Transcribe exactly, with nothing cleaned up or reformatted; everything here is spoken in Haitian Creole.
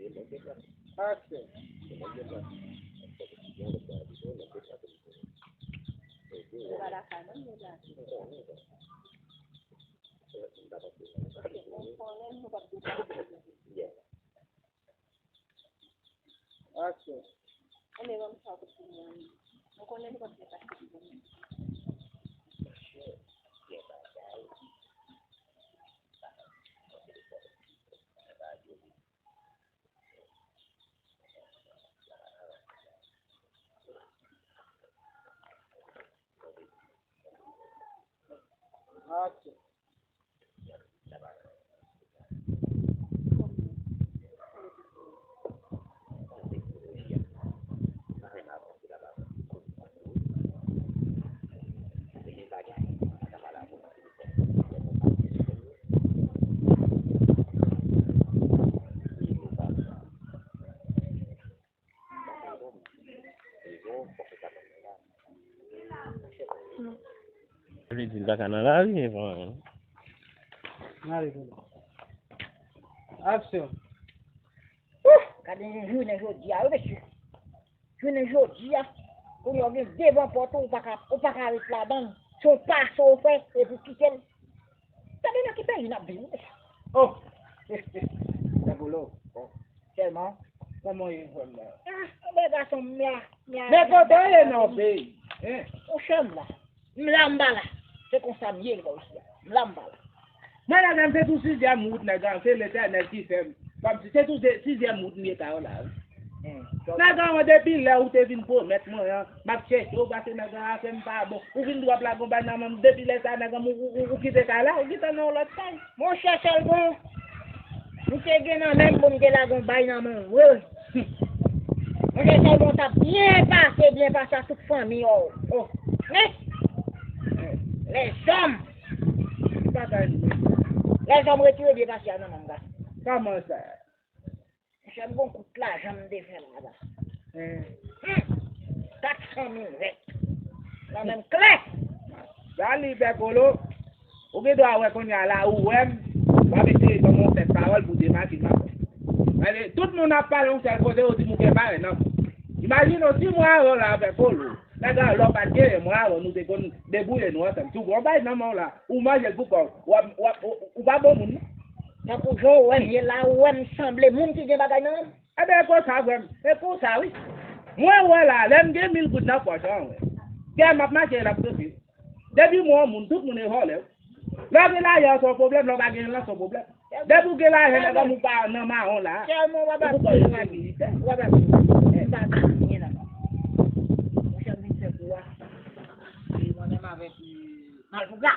Aksyon. Aksyon. Aksyon. Li di l pa ka nan lari, men pa anyen. Aksyon. Ouh, gade yon jounen jodi a, wi, mesye. Jounen jodi a, kounye a w gen devan pòt ou, ou pa ka, ou pa ka ret ladan l. Se yon pase w fè, epi w kite l. Gade nan ki peyi n ap viv, wi, mesye. Oh! Dabolo. Sèlman. Kòman w ye, frè m nan? Ah, men gason m la, m la. Men kote w ye non, peyi? Hein? Monchè m la. M la, m pa la. Se konsa m ye, m la isi a. M la, m pa la. Mwen, nèg la, m se tou sizyèm wout, nèg la, se Letènèl ki fè m. Kòmsi se tou se sizyèm wout m ye ta yo la, wi. Hmm. Nèg la, mwen, depi lè ou te vin pwomèt mwen an, m ap chèche w, paske nèg la, afè m pa bon. Ou vin dwòp lage yon bay nan men m, depi lè sa, nèg la, ou, ou, ou, ou kite kay la, ou kite nan yon lòt kay. Monchè, sèl bon, m te gen nan men m pou m te lage yon bay nan men w, wi. Monchè, sèl bon, t ap byen pase, byen pase ak tout fanmi w. Oh. Men, lèzòm, lèzòm retire byen pase a nan men m, gason. Kòman sa? Monchè, m gon kout lajan m te fè la, gason. Hmm. Hmm. Kat san mil rèk. Nan men m klè. Sa li, Pè Kolo. Ou gen dwa wè kounye a la, ou wè m, w ap eseye ban m yon sèt pawòl pou demake m avè w. Paske tout moun ap pale yon sèl kote, yo di m ou gen parèy nan. Imajine w, si mwen avè w la, Pè Kolo, nèg la, lè w pa t genyen, mwen avè w, nou te konn debouye nou ansanm. Si w gen yon bay nan men w la, ou manje l pou kò w, w ap, w ap, ou, ou pa bon moun, non. Tankou jan w wè m ye la, ou wè m sanble moun ki gen bagay nan men m. Ebyen, e konsa, frè m. E konsa, wi. Mwen wè la, lè m gen mil goud nan pòch an, wè. Kè m ap mache, l ap sote. Depi m wè yon moun, tout moun e vòlè, wi. Lè w gen lajan, se yon pwoblèm, lè w pa gen l, se yon pwoblèm. Depi w gen lajan, nèg an, ou pa nan mawon la. Sèlman w ap ap di mwen, w ap ap di mwen, m pa ka anyen nan men w. Monchè, m vin fè kou a. E mwen menm avèk, e, Malpougra.